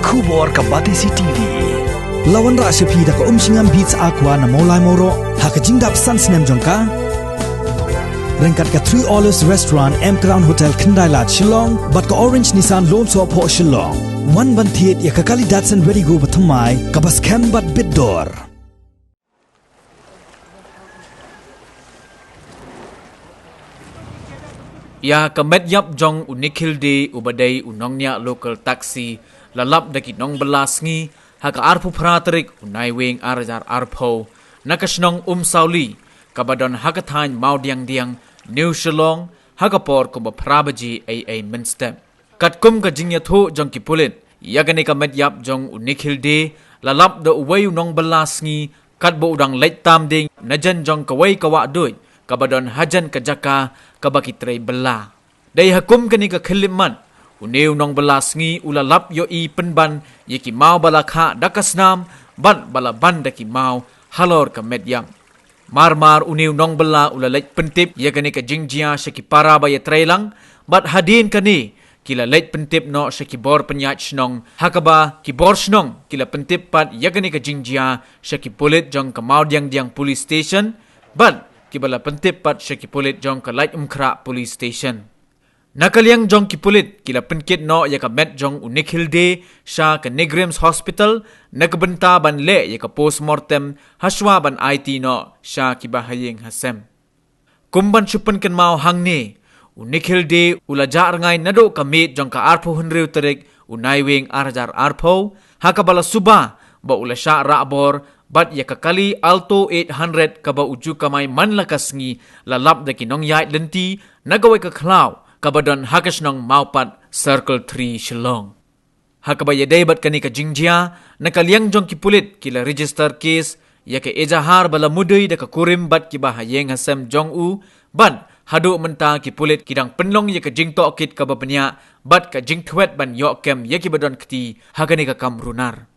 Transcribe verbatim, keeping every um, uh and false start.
Khubor ka Batesi T V. La wanrah sha phi da ka Umshngam Beats Aqua na Mawlai Mawroh ha ka jingdap san snem jong ka. Ryngkat ka Three Olives Restaurant, M Crown Hotel, Khyndai Lad, Shillong, bad ka Orange Nissan Lum Sohphoh, Shillong. Wan ban thied ïa ka kali Datsun Redi-GO bathymmai kaba skhem bad bit dor. Ïa ka met ïap jong u Nikhil Dey uba dei u nongñiah local taxi la lap da ki nongbylla sngi ha ka arphew phra tarik u Naiwieng ar hajar arphew na ka shnong Umsawli kaba don ha ka thaiñ Mawdiangdiang, New Shillong, ha ka por kumba phra baje eiei mynstep. Katkum ka jingïathuh jong ki pulit, ïa kane ka met ïap jong u Nikhil Dey la lap da uwei u nongbylla sngi katba u dang leit tam dieng najan jong kawei ka wah duid kaba don hajan ka jaka kaba ki trei bylla. Dei ha kum kane ka khyllipmat, une u nongbylla sngi u la lap ïohi pynban ïa ki maw ba la khah da ka snam bad ba la ban da ki maw halor ka met ïap. Mar mar une u nongbylla u la leit pyntip ïa kane ka jingjia sha ki para ba ïatreilang, bad hadien kane ki la leit pyntip noh sha ki bor pynïaid shnong, ha kaba ki bor shnong ki la pyntip pat ïa kane ka jingjia sha ki pulit jong ka Mawdiangdiang Police Station, bad kiba la pyntip pat sha ki pulit jong ka Laitumkhrah Police Station. Na ka liang jong ki pulit, ki la pynkit noh ïa ka met jong u Nikhil Dey sha ka NEIGRIHMS Hospital na ka bynta ban leh ïa ka post mortem hashwa ban aiti noh sha ki bahaïing hasem. Kum ban shu pynkynmaw hangne, u Nikhil Dey u la jah rngai naduh ka miet jong ka arphew hynriew tarik u Naiwieng ar hajar arphew, ha kaba la suba ba u la shah rah bor bad ïa ka kali Alto eight hundred kaba u ju kamai man la ka sngi la lap da ki nongïaid lynti na kawei ka khlaw kaba don ha ka shnong Mawpat, Circle three, Shillong. Ha kaba ïadei bad kane ka jingjia, na ka liang jong ki pulit ki la register case ïa ka ejahar ba la mudui da ka kurim bad ki bahaïing hasem jong u, bad haduh mynta ki pulit ki dang pynlong ïa ka jingtohkit kaba bniah bad ka jingthwet ban ïoh kem ïa kiba don kti ha kane ka kam runar.